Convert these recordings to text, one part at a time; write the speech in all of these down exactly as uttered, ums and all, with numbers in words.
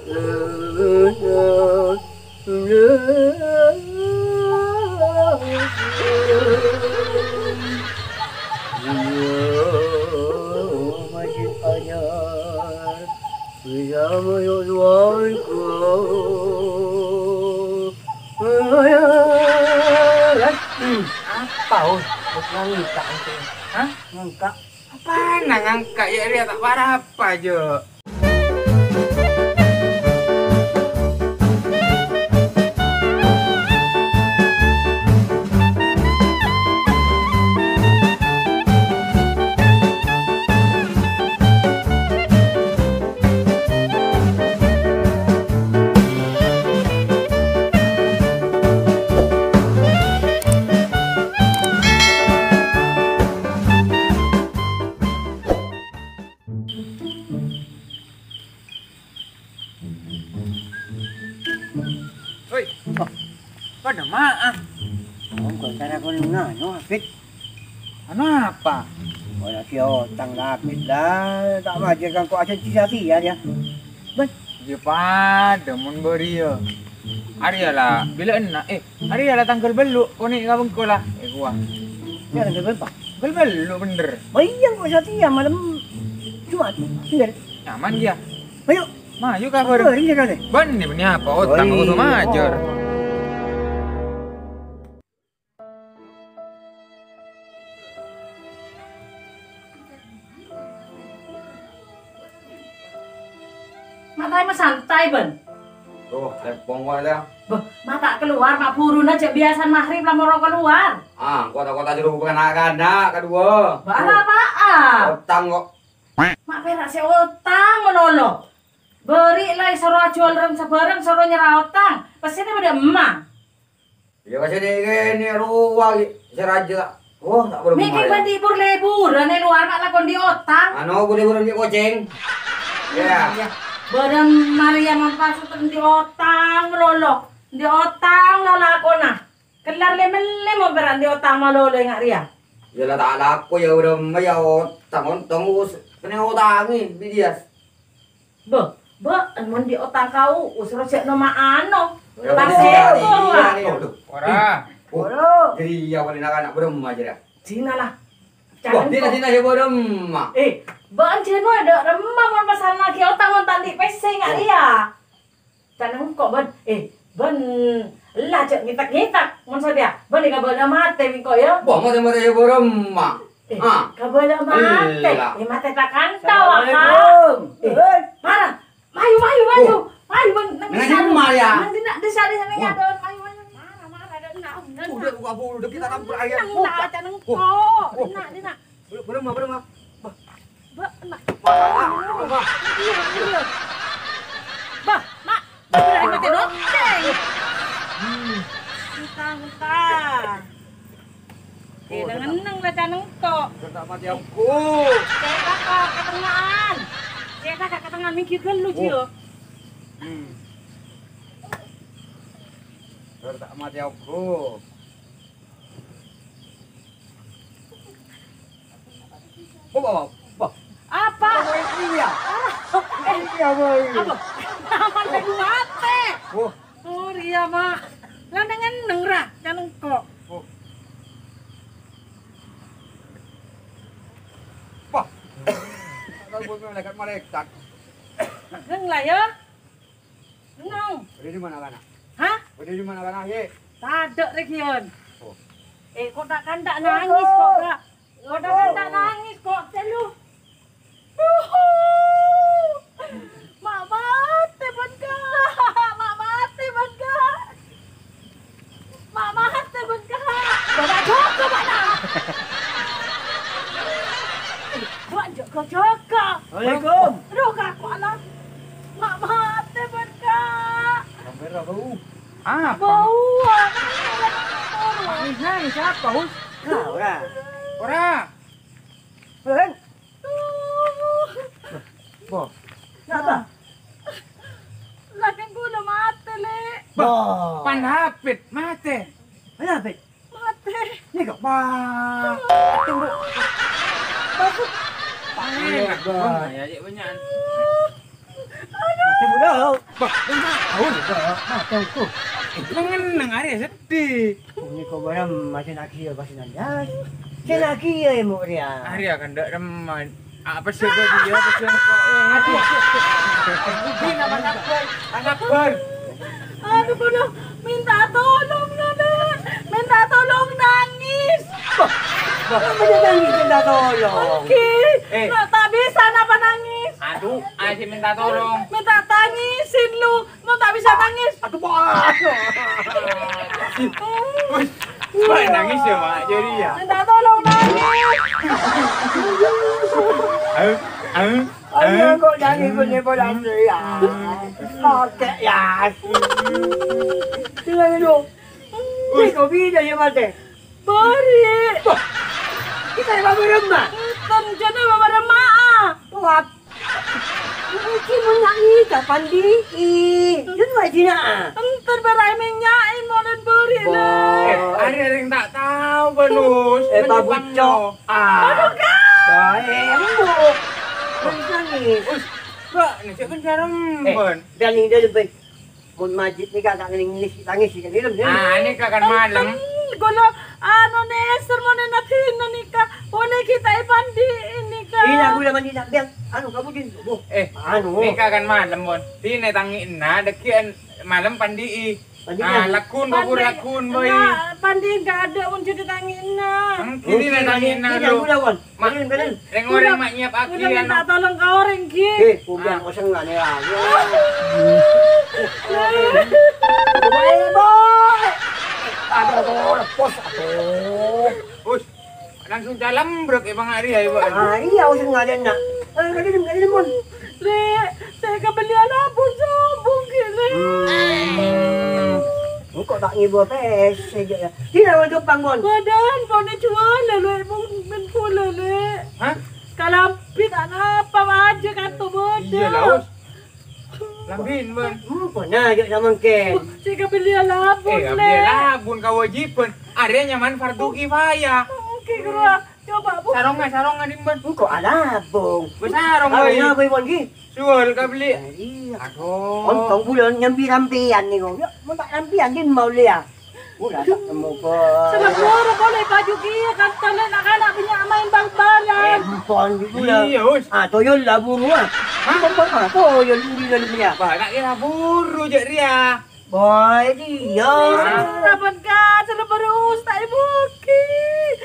Apa, Us? Us ngangka' engko'? Hah? Ngangka'? Apana ngangka'? Ya, rèya ta' para apa, Jo? Hoi. Padâ ma'a. Oh, kok cara kono nganu, Hafid? Anu apa? Oh, lagi otang, Hafid, lah. Ta' majâr kan kok ajhâ' sia-sia dia. Bân, ya padâ mon bâriyâ. Arèya la, bilâ enna', eh, arèya la tangghâl bâllu', konè' ka bengko la. Eh, kowa. Ya, tangghâl bârâmpa? Tangghâl bâllu' bhender. Bâ iyâ, kok satèya malem Jumat. Bhender. Nyaman, ya. Ayo. Mayu ka bârâmpa. Bârâmpa, ya, Kak. Bân, bânnè apa? Otang, oh, iya. Majâr. Ma' taè masantai, Bân? Duh, tèmpong wae, la. Bâh, ma' ta' kalowar, ma' buru na jhâ' biyasan maghrib la moro kalowar. Ah, kota-kota jero bukan anak-anak, kedua. Bâh, apa-apaan? Otang kok. Ma' pèra' sè otang malolo. Bâri' la èsoro ajhuwâl rèng-sabhârâng, soro nyerra otang. Pèssèna padâ emma. Iyâ, ka sènè kènè rowa ghi' sè rajâ. Wah, ta' bârâmma. Mèkè bân libur-liburan è lowar ma' lakon andi' otang. Anu, bu liburan ghi' kocèng. Iyâ. Iyâ. Bârâmma rèya mon pas andi' otang malolo. Andi' otang la lakona. Kellar lè-mellè mon pèra' andi' otang malolo enga' rèya. Iyâ la ta' lako, iyâ, bârâmma, iyâ, otang, ontong, us, kennèng otangè, bi' dhiyâ. Bâh, bâ'en mon andi' otang ka u'us, ro jhâ' no-ma'ano. Ya, pas bener, sèko, iya, rowa. Iya, iya. Ora. Oh, ora. Jadi iya, wali anak-anak bârâmma jârèya. Dina la. Wah, dina, dina, ya, bârâmma. Eh, bâ'en jâno dâ' remma mon pasannaghi otang mon ta' andi' pèssè enga' rèya. Can engko', bân. Eh, bân. Ella jhâ' ngètak-ngètak. Mon satèya, bân kabâlâ matè bi' engko', ya. Wah, matè-matè ya bârâmma. Eh, ah. Kabâlâ matè. Ella. Eh, matè ta' kantha, Kang. Assalamualaikum. Eh, mara. Mayu, mayu, mayu. Oh. Mayu, bân. Nang dissa', ya. Nang dissa', dissa', nang adon. Mayu, mayu. Mara, mara, adon, adon. Udah, buka, bu, udah kita tampur ayam. Nang la, can engko'. Oh. Dina, dina. Bârâmma, bârâmma. Bâh. Bâh, Ma'. Ma', Ma', Ma'. Iya, iya. Bâh, Ma'. Bâh, matè docèng. Hmm. Entah, entah. Eh, neng-enneng la can engko'. Bârâmma, Ma'. Cè' kakak katengnga'an. Cè' kakak katengnga'an, minggir ghâllu, Jiyo. Hmm. Bârâmma, Ma'. Oh, oh, oh. Apa? Oh, iya. Eh, iya, boy. Apa? Apa lagi matè? Oh. Oh, iya, Ma'. La neng-enneng, ra, can engko'. Oh. Wah. Kalau buat malaikat-malaikat. Neng la, ya. Neng. Udah di mana, Kana? Hah? Udah di mana, Kana, ye? Tadâ' rè, Gion. Oh. Eh, kok ta' kantha nangis, kok, Kak? Kok ta' kantha nangis, kok, celu? Ma' matè, bân, Kak. Ma' matè, bân, Kak. Ma' matè, bân, Kak. Bâ'na jâgâ, bâ'na. Bâ'na jâgâ, jâgâ. Assalamualaikum. Aduh, Kak, kok ana. Ma' matè, bân, Kak. Kamera bau. Apa? Bau, ah. Nangis, nangis apa, Us? Nah, ora. Ora. Bân. Bo. Napa? Lakèn kaulâ matè, Lè'. Bo. Pan Hafid matè. Pan Hafid? Matè. Nèka, Pak. Tunggu. Masuk. Enak, Bang. Ya, ya, banyakan. Aduh. Tunggu, dah. Bah, enggak tahu juga. Mati aku. Neng-neng arè seddhi. Ini kok barang masih lagi ya, masih nanya. Saya lagi ya, ya, mau dia. Arè kan ndak reman. Apa sih kok dia? Apa sih kok? Aduh. Budi, apa kabar? Apa kabar? Aduh, kudu minta tolong, Nana. Minta tolong nangis. Bah, bah, apa dia nangis minta tolong? Oke. Eh. Nggak, tak bisa napa nangis. Aduh, ayo sih minta tolong. Minta tangisin lu. Mau tak bisa nangis. Aduh, Pak. Wih, Pak nangis ya, Mak. Jadi ya. Minta tolong nangis. Ayo, ayo, ayo. Ayo, kok nangis punya bola ya? Oke ya. Sila dulu. Ini kopi dah ya mate. Bari. Wah, kita yang bawa rumah. Enten jana bawa rumah. Wah, Iki mon nyanyi kapan di? Ih, yun wajina. Enten barae menyae molen buri, Bo. Eh, Lek. Arè-arè tak tahu, Banus. Eh, Pak Bucok. Ah. Aduh, Kak. Bae, embo. Terus nangis. Us, Mbak, ini cek kan jarang, Eh, Ban. Dani, dani, Ben. Mon majit nih, Kak, tak nangis, tangis, kan, Lem, Lem. Ah, ini Kak, kan malam. Enten, kula Anu, neser mon ena dina nika. Pole kita e pandi nika. Ina gula mandi nak biang. Anu, kamu din. Boh. Eh, anu. Nika kan malem, Mon. Dine tangi ena, dhegghi'en malem pandi'i. Pandi Ah, ena. Lagun, babur Pandi-, lagun, boy. Nah, pandi enggak ada, Mon, jadi tangi ena. Hmm, Oh, ini nih tangi ena, ina lo. Gula, Mon. Ma-, Kalian, kalian. Reng-oreng Gula, mak nyiap aki, gula minta anu. Tolong ke orang, Ki. Eh, bukan Ah. Oseng lah, nih, lah. Boy, boy. Aduh, aduh, lepos, aduh. Us, langsung jalan, bro, ke Bang Ari, ayo, Bang. Ah, iya, usah nggak ada, nak. Eh, nggak ada, nggak ada, Mon. Lek, saya kebelian apa, sabun, Ki, Lek? Hmm. Engko' ta' ngibâ pèssè, jâ', yâ. Dina, Mon, Jepang, Mon. Badan, Mon, jual, Lek, Mon, men pula, Lek. Hah? Kalambhi ta' napa, baju kanto bodoh. Iya, Laus. Lambin, Mon. Hmm, pernah aja sama Ken. Saya kabeli labun, Eh, kabeli Lek. Labun kewajiban. Arèya nyaman fardu kifayah. Oke, gua coba, Bu. Sarongnya, sarongnya, Dim, Mon. Engko' alabung. Wis sarong, Boy. Arèya, Boy, Mon, ki? Suwal kabeli. Iya. Aduh. Ontong bulan nyambi rampian nih, kok. Ya, mau tak rampian, Dim, mau lihat. Udah, tak temu, Boy. Sebab guru boleh baju kia, kan, tadi nak-anak banyak main bal-balan. Eh, empon juga. Iya, Us. Ah, toyol lah buru, ah. Hah? Empon, ah, toyol buru lalu dia. Bah, nak kira buru, Cek Ria. Boy, dia. Hah? Sabar, Kak. Sabar, Us. Tak ibu, Ki.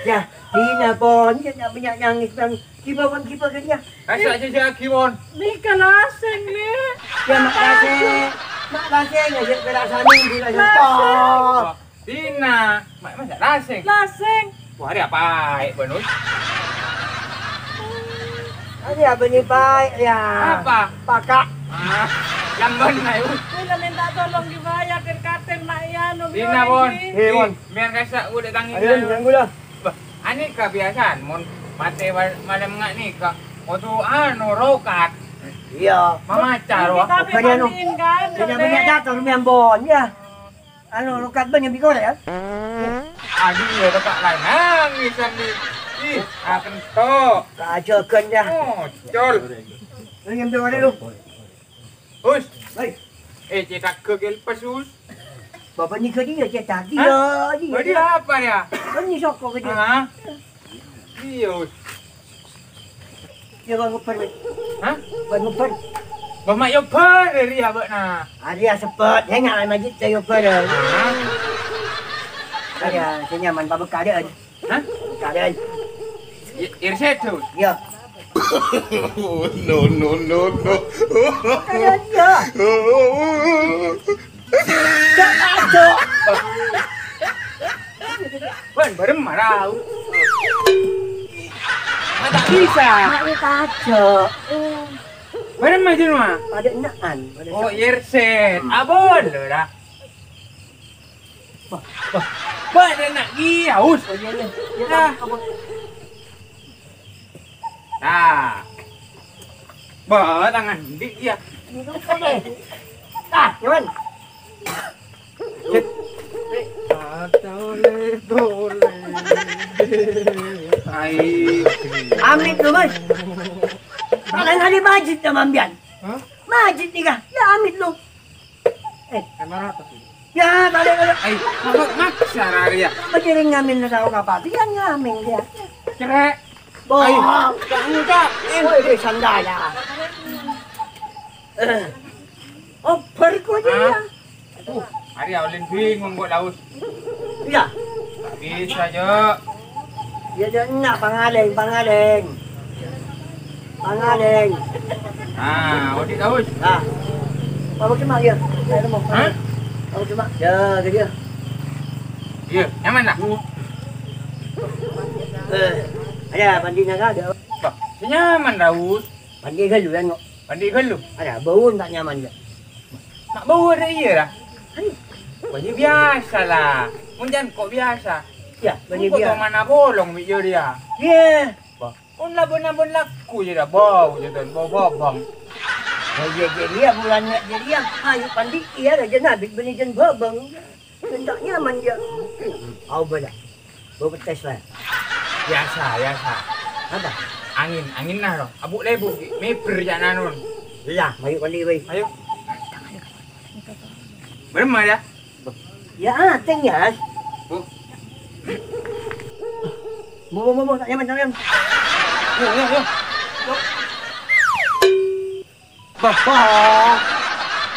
Ya, Dina, Pon. Dia nak banyak nangis, Bang. Kiba, Pon, kiba, kan, ya? Kasih aja, aja, Ki, Pon. Nika laseng, Lek. Ya, mak laseng. Mak laseng, ya, perasaan ini, laseng. Laseng. Wah. Dina, ma-, masa laseng? Laseng. Wah, ada apa, eh, Bonus? Ada apa nih, Pak? Ya. Apa? Pakak. Ah, yang benar, Bun. Kula minta tolong dibayar ke katen, Mak, ya, no, Dina, Bon. Eh, Bon. Biar kasak udah tangi. Ayo, ganggu lah. Bah, ani kebiasaan, mon mate wa-, malam ngak nika. Waktu anu, rokat. Iya. Mamacar, wah. Tapi kalian, mandiin kan, Dina, Dek. Punya jatuh, lumayan, Bon, ya. Anu, lukat banyak bigor ya? Aduh, ya, tempat lain nangis sambil. Ih, akan tok. Kajogan ya. Oh, col. Lu nyampe mana lu? Us. Hei. Eh, cetak ke gelpes, Us. Bapak ni ke dia cetak. Hah? Dia, dia, Bagi dia. Apa ya? Ini soko ke dia. Hah? Iya, Us. Dia bang nguper, weh. Hah? Bang nguper. Bapak yoper dari abak, nah. Ada yang sepet, ya, nggak lama aja saya yoper, ya. Hah? Ada, saya nyaman, Pak, bekal dia. Hah? Bekal dia. I-, Irsyad tuh? Iya. No, no, no, no. Kayaknya. Cok, cok. Wan, bareng marau. Ah, tak bisa. Nak ni kacau. Bareng maju, Mak. Pada enakan, pada Oh, enakan. Yerset. Abon, lho, dah. Wah, wah. Pada nak giaus. Oh, iya, iya. Iya, Nah. Abon. Nah. Bah, tangan dik ya. Ini kan kau deh. Ah, Iwan. Cek. Tole, tole. Ai. Amit lu, Mas. Paling ada budget sama ambian. Hah? Majid nèka, yâ amit lo. Eh, Emang apa sih? Yâ, tadâ', tadâ'. Ai, apa maksa rariyâ? Apa jârèya ngamin la tao kapatèyan ngamin yâ? Cerrè'. Bohong. Ai, enggak, enggak. Eh. Woi, woi, santai yâ. Eh. Obbhâr ko' jârèya. Hah? Uh, arèya ulin bingung kok, Daus. Iyâ. Bisa, Jo. Iyâ, Jo, enna', pangalèng, pangalèng. Pangalèng. Ah, odi, Daus. Ah. Apa cuma, iyâ? Ayo, mau. Hah? Apa cuma? Yâ, gitu yâ. Iyâ, nyaman, lah? Hmm. Eh, ada pandinya kagak? Wah, nyaman, Daus. Pandi ghâllu, yâ, kok. Pandi ghâllu? Ada, bau tak nyaman, yâ. Ma' bâwâ rè iyâ, ra? Wah, iyâ biyasa, la. Mon jhâ' engko' biyasa. Yâ, bânnè engko' biyasa. Toman abolong bi' iyâ rèya. Iyâ. Bâh, mon la bân-abân lagghu, iyâ, ra, bâu, jhâ' bâu bâbâng. Wah, iyâ, jârèya bulân jârèya. Ayo, pandi, iyâ, ra, jhân abit bânnè jhân bâbâng. Jhân ta' nyaman, iyâ. Au, bâdâ. Bau pedes, la. Biyasa, biyasa. Apa? Angèn, angènna, ro. Abu' lebu, mèbèr jhâ' nanon. Iyâ, mayu' pandi, bâi. Ayo. Bârâmma, yâ? Yâ, atèng, yâ. Oh. Bo, bo, bo, bo, tak nyaman, tak nyaman. Yo, yo, yo. Bah, bah.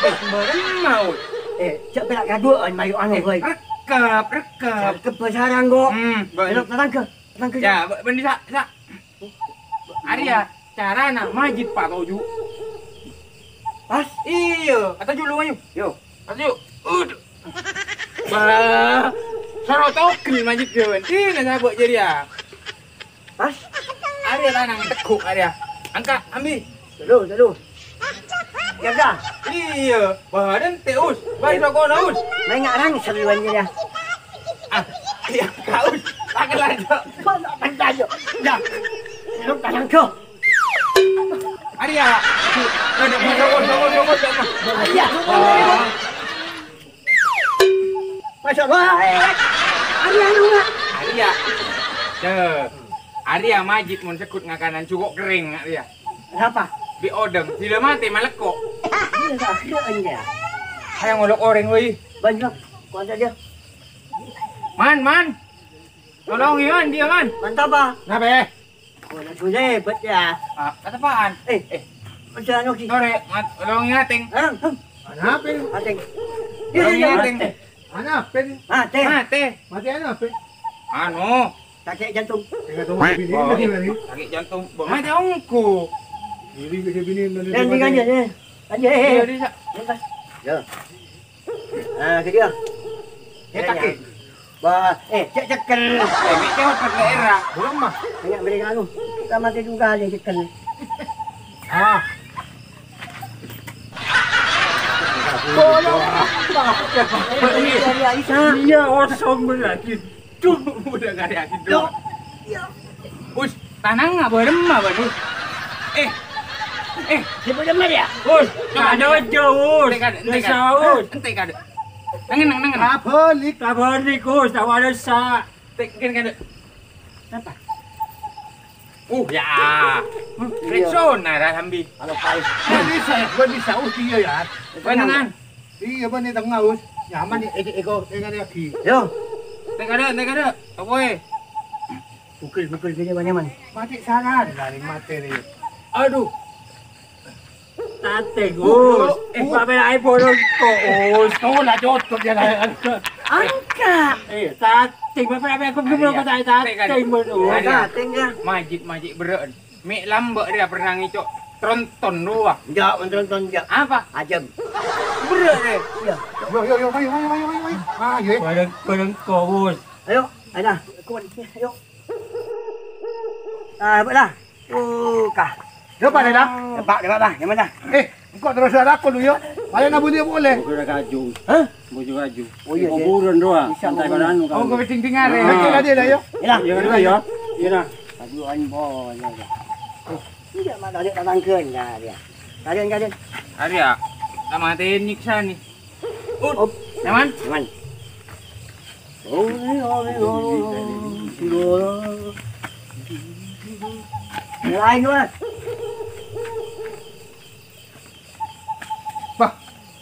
Eh, bârâmma, Us? Eh, jhâ' pèra' kaduwâ'ân mayu' anu, eh, bhâi. Rekkep, rekkep. Rekkep bhâsarang, kok. Hmm, bâi. Elok tatangghâ, tatangghâ. Yâ, bâ-, bânnè, sa', sa'. Arèya carana majid patoju'. Pas? Iyâ, patoju' lu, ayo. Yo. Patoju'. Aduh. Bah, soro togel majid, yo. Dina sabâ' jârèya. Pas? Arèya tanang teggu' arèya. Angka', ambi. Dulu, dulu. Jaga. Iyâ, bâdân tè, Us. Bâi sokona, Us. Main ngarang seruan ya. Ah, iyâ, Kak Us. Pakai lanjut. Kok tak percaya? Dah. Lu tanang kau. Arèya. Aduh, aduh, aduh, aduh, aduh, aduh. Arèya. Wah. Masya Allah, eh, eh. Arèya, anu, Mak. Arèya. Deh. Arèya majid mon seggut ngakanan jhuko' kerrèng, arèya. Napa? Bi' odâng, sila matè malekko'. Iyâ, tak kira aja. Ayo ngolok orèng, woi. Banyak. Kuat aja. Man, man. Tolong, Yon, dia, man. Mantap, Pak. Napa, eh? Oh, lagu hebat ya. Ah, kata apaan? Eh, eh. Udah, anu, Ki. Sore, mat-, tolong ingating. Hah? Hah? Anapin? Ating. Tolong ingating. Anapin? Mati. Mati. Mati anapin? Anu. Sakit jantung. Sakit jantung. Bo, mati, mati. Sakit jantung. Bo, mati ongko. Jadi, jadi bini, bini, Dan bini, tinggal bini. Aja, ya. Aja, eh, eh. Iya, bisa. Lepas. Ya. Ah, ke dia. Eh, kaki. Wah, eh, cek cekel. Eh, mik cek otot daerah. Belum mah. Banyak mereka anu. Kita mati juga aja cekel. Ah. Bolong. Iya, kosong bener lagi. Duh, udah gak ada angin, duh. Yo. Us, tanang apa remma, Bang? Us. Eh. Eh, dia punya mana ya? Us, coba ada aja, Us. Ente kada, ente kada. Us. Ente kada. Nangen, nangen, nangen. Abalik, abalik, Us. Tahu ada sa. Tek, kan, kan. Apa? Uh, ya. Iya. Rexona, ra, sambi. Kalau paling. Gua bisa, gua bisa. Uh, iya, ya. Panengan. Iya, bânnè tengnga, Us. Nyaman, nih, eko, eko, eko lagi. Yo. Tek ada, tek ada. Apa, eh? Pukul, pukul gini, Bang, nyaman. Mati saran, dari mati, nih. Aduh. Tateng, Us. Eh, Pak, pernah iPhone kok, Us. Tuh, lah, cocok, ya, lah. Angka. Eh, tateng, Pak, pernah aku belum Iya. Kata tateng, Bang, Us. Iya. Tateng, ya. Majik, majik, beren. Mè' lambâ' rèya pernah ngèco' tronton rowa. Enjâ', mon tronton enjâ'. Apa? Ajâm. Berrâ' rè. Iyâ. Yo, yo, yo, ayo, ayo, ayo, ayo, ayo. Ah, yo, eh. Bareng, bareng kowos. Ayo, ayo dah. Kuat, ayo. Ah, hebat dah. Oh, kah. Hebat dah. Hebat, hebat dah. Yang mana? Eh, engko' terus ada aku dulu, yo. Paling nak bunyi boleh. Bukan kaju. Hah? Bojo Rajo. Oh, iya, di kuburan doang. Bisa santai kuburan. Barang. Oh, gue penting dengar ya. Ah. Oke, tadi lah, yo. Iya, iya, iya. Iya, dah. Aduh, an boy, ya, ya. Oh, iya, mak, tadi tatanggen, ya, ya. Kalian, kalian. Arya, tak matiin nyiksa nih. Ut, oh. Nyaman? Nyaman. Oh, iya, iya, iya. Mulai, Mas.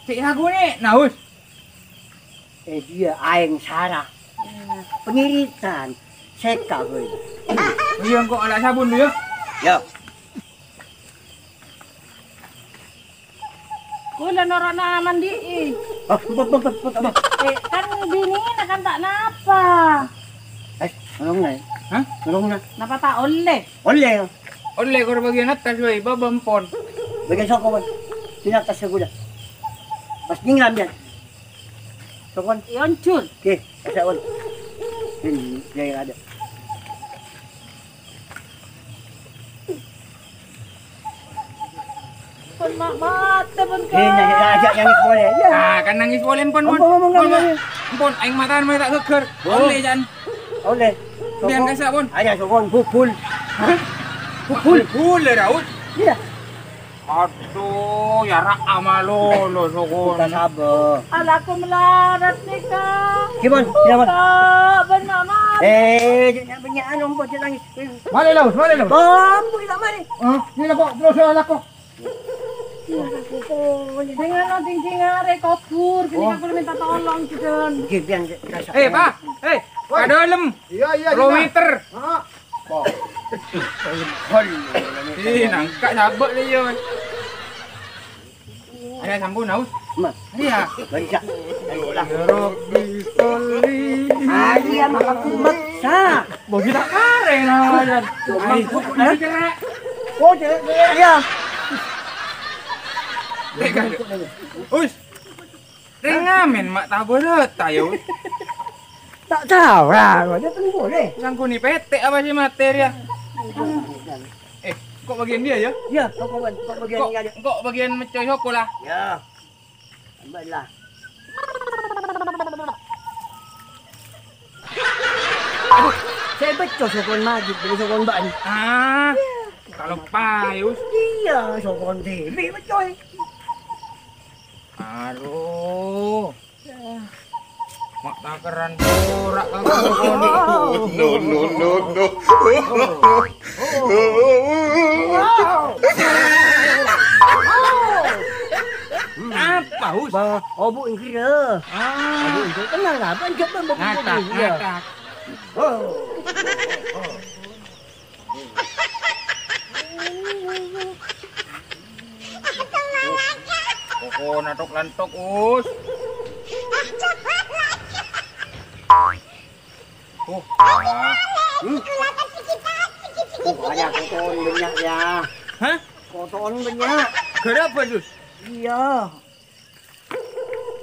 Cè' sakonè', Naus. Eh, iyâ, aèng sara. Pangiritan. Sèka, boy. Iyâ, engko' ala sabun, yâ. Yâ. Kaulâ noro'na mandi'i. Ah, empon, empon, empon, empon, empon. Eh, kan binèna kan ta' napa. Eh, nolongnga, yâ. Hah? Nolongnga. Napa ta' ollè? Ollè, yâ. Ollè kor bâgiyân attas, boy. Bâbâ empon. Bâgiyân soko, boy. Sini attas kaulâ. Pas nyènglam, yâ. Sokon. Yâ, onjhur. Oke, kasa, Wan. Ini, dia yang ada. Pon ma-, matè, pon, Kak. Eh, nangis aja, nangis polè. Ya. Ah, kan nangis polè, pon, pon. Ampun, ampun, ampun, ampun. Pon, aèng matana mè' ta' ghâggâr. Oh. Ollè, Jan. Ollè. Biar sokon. Kasa, pon. Aja, sokon, bubul. Hah? Bubul. Bubul, ya, Raul? Iya. Adu, yâ, ra' amalolo, sokon. Buka sabâ. Alako malarat, nèka. Gimana? Gimana? Buka, bân, Mama. Eh, jâ', jâ', bânnya' anu, empon, jâ' nangis. Malè, Laus, malè, Laus. Bambu, ghi' ta' marè. Hah? Ini kok terus, ya, lako. Dengan nanti jingar, eh, kubur. Gini, oh, aku minta tolong, Jan. Gini, biar saya. Eh, Pak. Eh, woi. Ka dâlem. Iya, iya, iya. Kilometer. Heeh. Ih, nangka' sabâ' lè, iyâ, man. Arèya sampon, Aus. Ma. Arèya. Banyak. Ya Rabbi, sholli. Arèya maka ku maksa. Bagi tak karè, nah, Jan. Mangkuk, eh? Oh, cewek, cewek, ya. Tega, Us. Rèng ngamèn ma' tabârâta, yâ, Us. Ta' tao, ra, ra, jâ' pon boleh. Sangkonè pètè' apa sih materi, ya? Eh, kok bagian dia, ya? Iya, kok, kok, kok bagian dia, ya? Kok bagian mèccoy soko, lah? Ya. Tambah, lah. Aduh, saya becos sokon majid, beli sokon ba'an. Ah, kalau payus. Iya, sokon dhewe, becos. Aduh. Mak takeran ora kagak. No, no, no, no. Apa, Us? Bah, obu' engkira. Ah. Obu' engkira. Tenang lah, Bang. Ngatak, ngatak. Oh. Koko natok-lantok, Us. Oh, ah. Hmm? Oh, ada kotoran banyak, ya. Hah? Kotoran banyak. Gara apa, Us? Iya.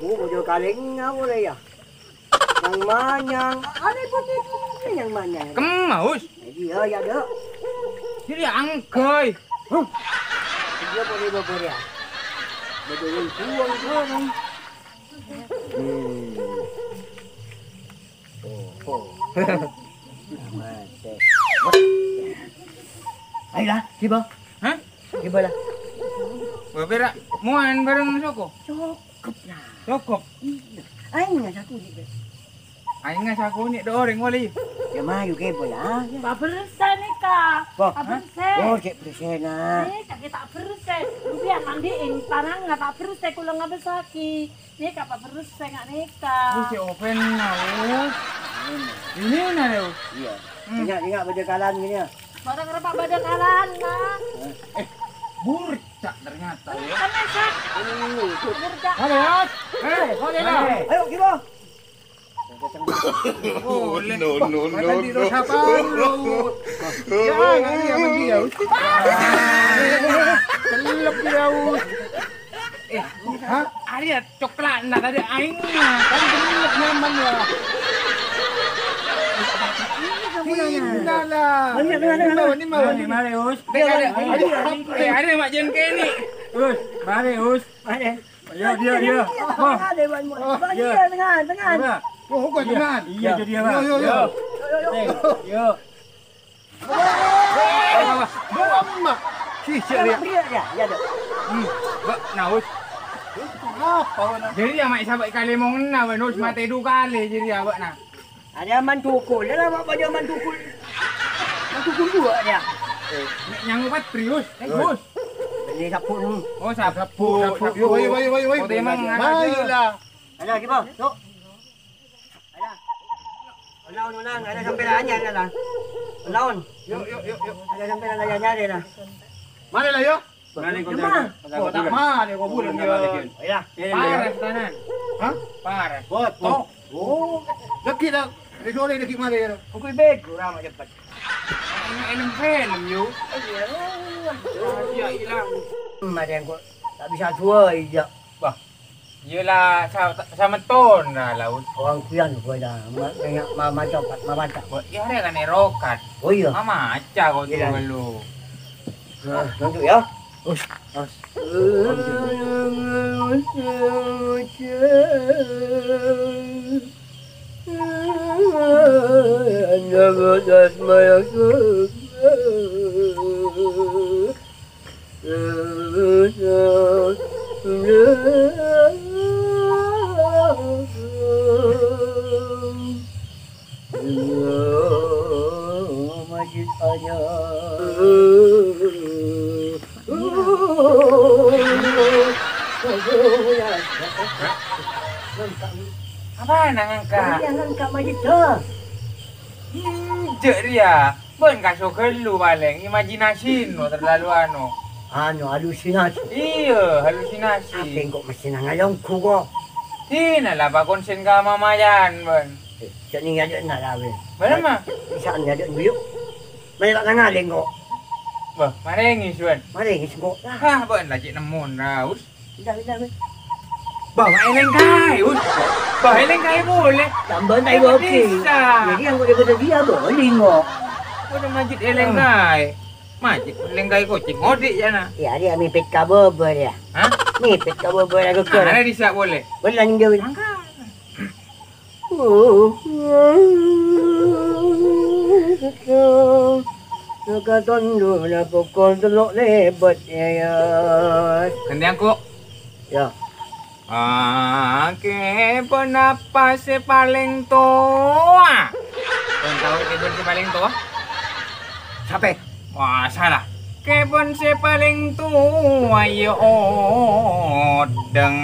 Oh, bojo kalèng ngawur ya. Yang manyang, ada putih-putih yang manyang. Kemma, Us. Jadi ya, ya, Dok. Jadi anggai. Huh. Dia boleh babor ya. Betul buang barang. Hmm. Oh, oh. Mate. Ayolah, tiba. Hah? Gimana? Wah, pèra' mowan bareng soko? Cokop, ya. Cokop? Iya. Aèng nggak sakonè', Beb. Aèng nggak sakonè', do orèng wali. Ya, mayu kèpo, ya. Paberse nèka. Wah, paberse. Oh, cè' bersena. Eh, cè' ta' berse. Rupiah mandi'in, tanangnga ta' berse, kaulâ ngabessaghi. Nèka paberse nga' nèka. Oh, si Oven, nah, oh. Ini, nah, yo. Iya. Hmm. Ingat, ingat, bâdâ kalan gini, ya. Barang repa' bâdâ kalana. Eh, burcak ternyata, ya. Kan, Sak? Ini, ini, itu. Burcak. Halo, Yos. Eh, halo, Yos. Ayo, gimana? Boleh. No, no, no, no. Tadi dosa apa lu? Ya, nggak iya, mandi ya, Us. Celep ya, Us. Eh, hah? Arèya coklat, nah, tadi aèng, nah, kan bener nyaman, ya. Sini lah. Ini mau, ini mau. Ini mau, Us. Ada, ada, ada, ada, Mak Jen Kenny. Us, mari, Us. Mari. Ayo, dia, dia. Wah. Ada, Wan, Wan. Oh, iya. Tengah, tengah, tengah. Iya. Oh, kok tengah? Iya, jadi apa? Yo, yo, yo. Yo. Eh, yo. Belum, Mak. Si, si, dia. Iya, iya, iya, iya. Hmm. Bâ', nah, Us. Apa, Wan? Jadi ya, Mak, sampai kali mau ngena, Wan, Us, mati dua kali, jadi ya, Bâ', nah. Ada mantukul, ada apa, ada mantukul? Mantukul dua dia. Eh, nek nyang opat, Bri, Us. Eh, Us. Ini sabbu', hmm. Oh, sabbu', sabbu', sabbu'. Yuk, ayo, ayo, ayo, ayo. Kok temang, ayo, ayo. Ayo lah. Ada, gimana? Yuk. Ada. Ulang, ulang. Ada sampai lah, ada lah. Ulang. Yuk, yuk, yuk, yuk. Ada sampai lah, nyari lah. Mana lah, yuk? Mari, Cuma. Kota, kota, kota. Mana, kok boleh dia? Iya. Pares, kanan. Hah? Pares. Bot. Tok. Oh. Daki dah. Di sore daki mana ya? Pukul bego, ramai cepat. Ini film, film, yuk. Iya. Rahasia hilang. Ada yang kok tak bisa jual, iya. Wah. Iyalah, sa-, sa-, sametton lah, Laut. Orang kuyan gua dah. Ma-, ma-, ma-, maca, Pak, ma-, maca. Wah, iya, ada kan erokan. Oh, iya. Ma-, maca kok Iya. dulu. Nah, ngantuk ya. Us, us. Masjid Anyar. Apa nang angka? Iya, nang angka masjid dah. Injek dia. Bân kaso ghâllu palèng, imajinasino terlalu anu. Anu, halusinasi. Iyâ, halusinasi. Apa engko' mesti nang alongghu, kok? Dina la pakon sèn ka mamayan, bân. Eh, jhâ' nèng adâ'na la, bân. Bân, Ma? Bisa adâ'na, Bu, yuk. Mari, Pak, nang alèng, kok. Bâh, marèngis, bân. Marèngis, kok. Hah, bân, la cè' nemmo, raus. Pindah, pindah, pindah. Bâh, ma' èlèng kaè, Us. Bâh, èlèng kaè polè. Tambah tai Èlèng boki. bisa. Jadi yang udah kejadian, boleh, kok. Udah majid èlèng kaè. Majid èlèng kaè kocèng, ngodik ya, nah. Ya, dia mipit ka bobor, ya. Hah? Mipit ka bobor, aku Nah, kira. ada di siap boleh. Boleh, lanjut. Angkat. Sakaton dula pokol tello' lèbât, ya, ya. Ghântèyan, Ko'. Ya. Ah, kèbân apa sè palèng towa? Bân tao kèbân sè palèng towa? Sapè? Wah, salah. Kèbân sè palèng towa ya odhâng.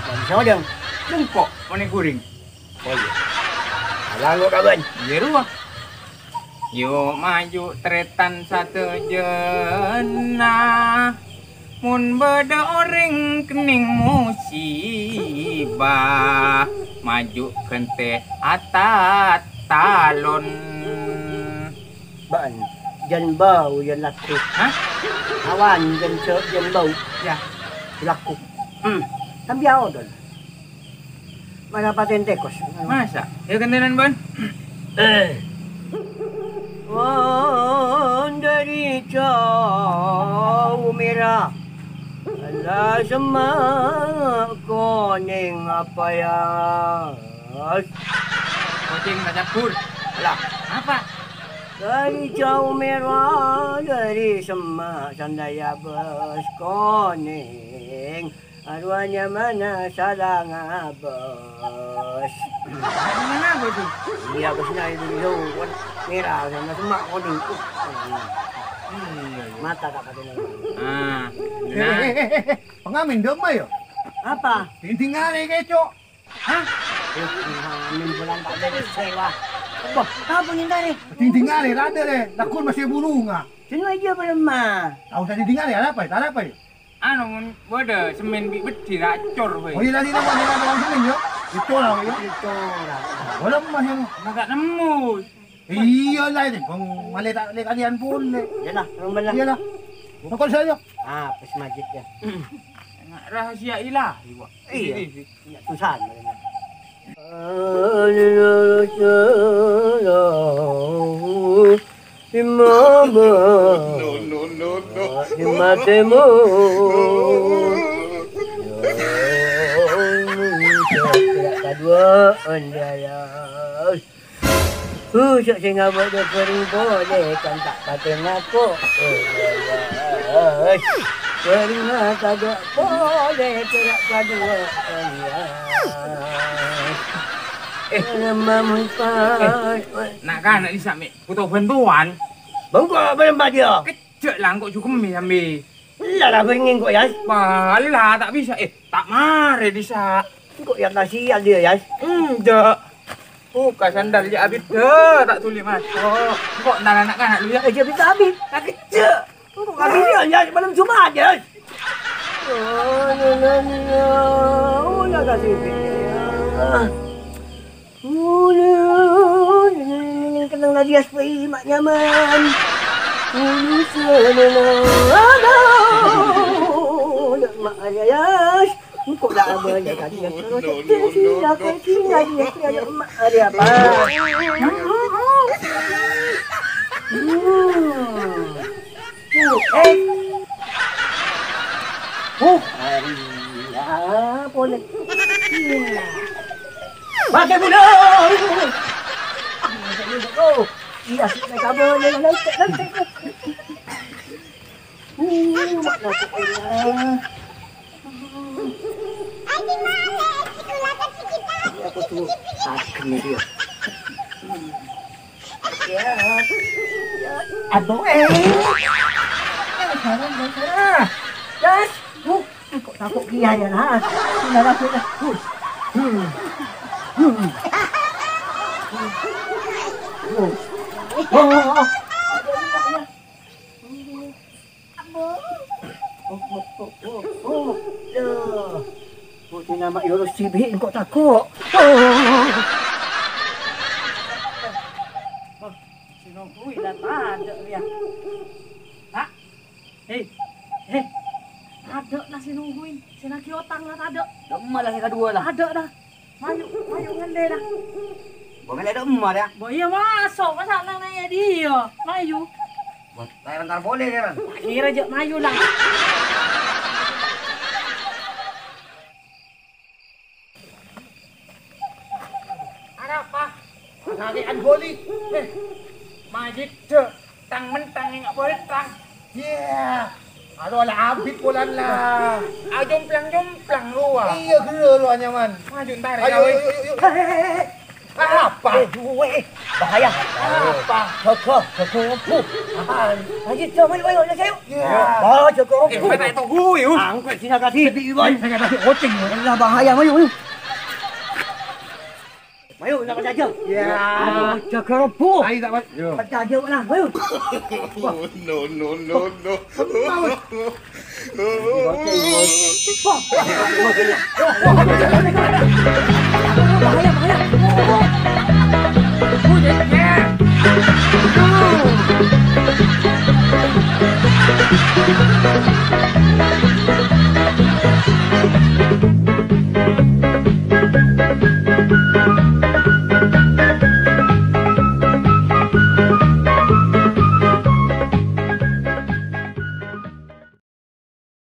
Bân sè odhâng? Lengko', onè guring. Oh, iyâ. Abang kok kabân? Iyâ, rowa. Yo, maju trètan sadhâjâna. Mon bâdâ orèng kennèng musibah, maju ghântè atatalon. Bân, jân bâu, jân laku. Hah? Awan, jân cè-, jân bâu. Ya. Laku. Hmm. Sambi aodon. Mana patèn tèkos? Masa? Ya, ghântènan, Bân. Eh. Wah, dâri jhâu mèra. Ala semma' konèng apa ya? Kocèng tacabbhur. Lah, apa? Dâri jhâu mèra, dâri semma' sandâjâ bâs konèng. Arowa nyamana sala ngabâs. Nyamana apa itu? Iyâ, bâsna itu dulu, kan mèra, sandâjâ semma' konèng. Iyâ, iyâ. Mata tak patè nonton. Ah, Eh, eh, eh, eh, eh. Pengamen domba ya? Apa? Dinding are kecok. Hah? Eh, ngamen bulan tak ada sewa. Apa? Apa nih tadi? Dinding are, ada deh. Lakon masih bulunga. Sini aja belum mah. Tahu tadi dinding are, ada apa ya? Ada apa ya? Anu, mon bâdâ semen bi' beddhi racor, weh. Oh, iya, tadi nama, nama orang semen, ya? Itu lah, ya. Itu lah. Boleh mah yang. Masa nemu? Iya lah, ini. Bang, malah tak lihat kalian pun, nih. Iyalah, orang benar. Iyalah. Pokok saya. Ah, pas majid ya. Rahasia ilahi, Pak. Iya. Ini, ini. Susah, benar. Imam. No, no, no, no. Di matemu. Kaduaan dia, ya. Husuk sing abâ' dâ' bhâreng polè kan ta' patè ngako. Bhâreng ta' dâ' polè pèra' kaduwâ'ân, ya. Eh. Lama mun pas. Eh, na'-kana' dissa' mè' buto bhântowan. Bengko bârâmpa dia. Cè' la engko' jhughemmi, Sambi. Ella la bengeng engko', Yas. Bâ, ella, ta' bisa. Eh, ta' marè, bisa. Engko' ya kasihan dia, Yas. Enjâ'. Buka sandal jâ' abit, dâ, ta' dhuli maso'. Engko' entar na'-kana' lu, ya. Eh, jâ' abit, abit. Ta' kejjhâ'. Engko' kasihan, Yas. Malem Jumat, Yas. Oh, la, la, la. Oh, la, kasihan. Ulu, kenang lagi aspei mak nyaman. Ulu senenang. Aduh, nak mak ayas. Engko' la abah ya tadi ya. Kalau tak sila kau sila dia kira nak mak ada apa? Hmm. Tuh, eh. Huh, aria, polè. Iya. Pakai bulan. Oh, iya, sudah kabel, ya, nanti, nanti. Uh, mana tuh, ya? Aku tuh, ah, ini dia. Aduh, eh. Eh, sarong, sarong. Gas. Uh, kok takut dia ya, nah. Benar aku dah. Uh. Hmm. Hmm. Oh. Oh, oh, oh. Oh, oh, oh, oh, oh. Loh. Kok si nama Yunus Cibi engko' tako'? Oh. Oh, si nungguin la tadâ' rèya. Pak. Hei. Hei. Tadâ' la si nungguin. Si lagi otang la tadâ'. Dâ' emma la sè kaduwâ la. Tadâ' la. Mayu, mayu ngallè la. Bâ ngallè dâ' emma ya? Bâ iyâ maso', masa' nang nèng è dia? Mayu. Bâ, ta' entar polè, ya, Ran? Ta' kèra jâ' mayu la. Arapa? Kasake'an boli. Eh, majidda. Tang-mentang enga' boli tang. Iya. Aduh, la abit polana la. Ajomplang-jomplang rowa. Iya, gelo rowa nyaman. Maju entar. Ayo, ayo, ayo, ayo. Hei, hei, hei, hei. Apa? Eh, duwe, eh. Bahaya. Apa? Jaga, jaga ngebuk. Apaan? Ayo, coba, ayo, ayo, ayo. Iya. Oh, jaga ngebuk. Eh, mata itu gue, uh. Angkat sini kasih. Sedih, Iwan. Saya kasih kucing. Lah, bahaya, ayo, ayo. Ayo, nak jaga. Iya. Aduh, jaga ngebuk. Ayo, tak, Pak. Yo. Percaya lah, ayo. No, no, no, no.